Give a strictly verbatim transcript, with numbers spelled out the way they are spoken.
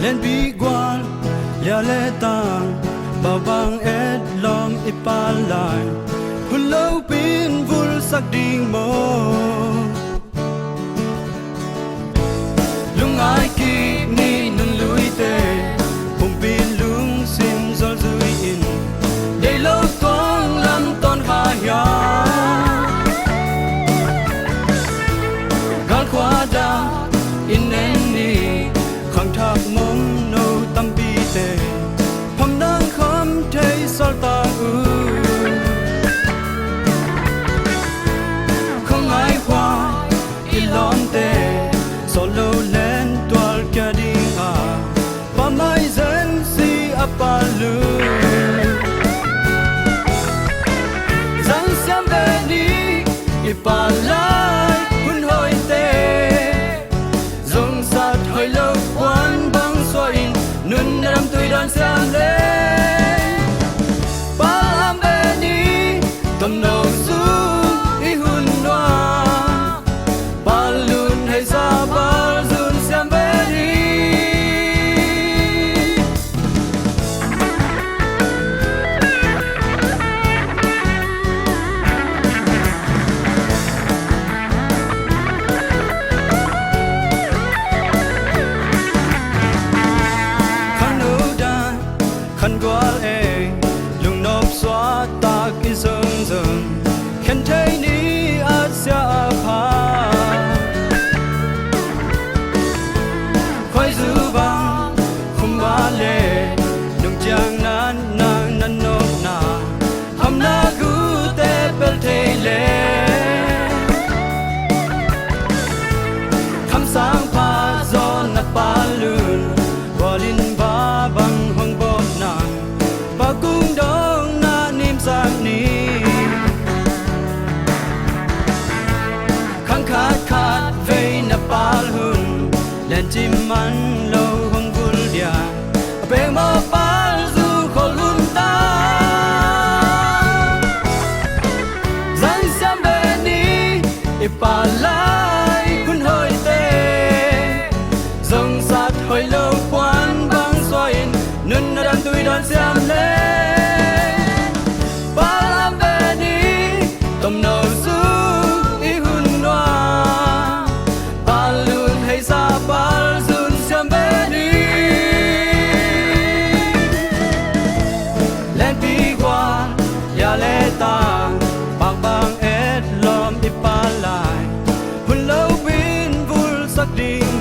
Lianpi gual, lia le tang, bang bang et lawm i pal lai, hun lopin vulsak ding maw? Lungngai kik ni nunluite, pumpi lungsim zolzui in, deih lo tuang lam tawn kha hiam? Galkhua dah in en ni, khangthak mawmno tampite, phamnang kham thei saltang uh. Khuangai khua i lawmte, sawt lo len tual kia ding a, pamai zen si a pal uh. Zang siam ve ni, i pal lai hun hawite, zong sat hoih lo puan bang suah in, nun a damtui dawn siam le. Pal am ve ni, tomno sung i hun nuam, pal lun hei sa pal zun siam ve ni. Khan no dan, khan gual ei, lungnop suahtak i zongzong, khen thei ni a sia a pha. Khuaizu bang khum a le, nung ciang nan nang nan nopna, khamna gute pel thei le. Khamsang pha zaw na pal un, gualin ba bang hong bawk nang, pakung dong na nimsak ni. Khang khat khat vei na pal hun, lencim man lo hong vul dia, a pek mawh pal zu khol hun ta. Zang siam ve ni, i pal lai hun hawite, zong sat hoih lo puan bang suah in, nun a damtui dawn siam le. Pal am ve ni, tomno sung i hun nuam, pal lun hei sa pal zun siam ve ni. Lenpi gual, lia le tang, bang bang et lawm i pal lai, hun lopin vulsak ding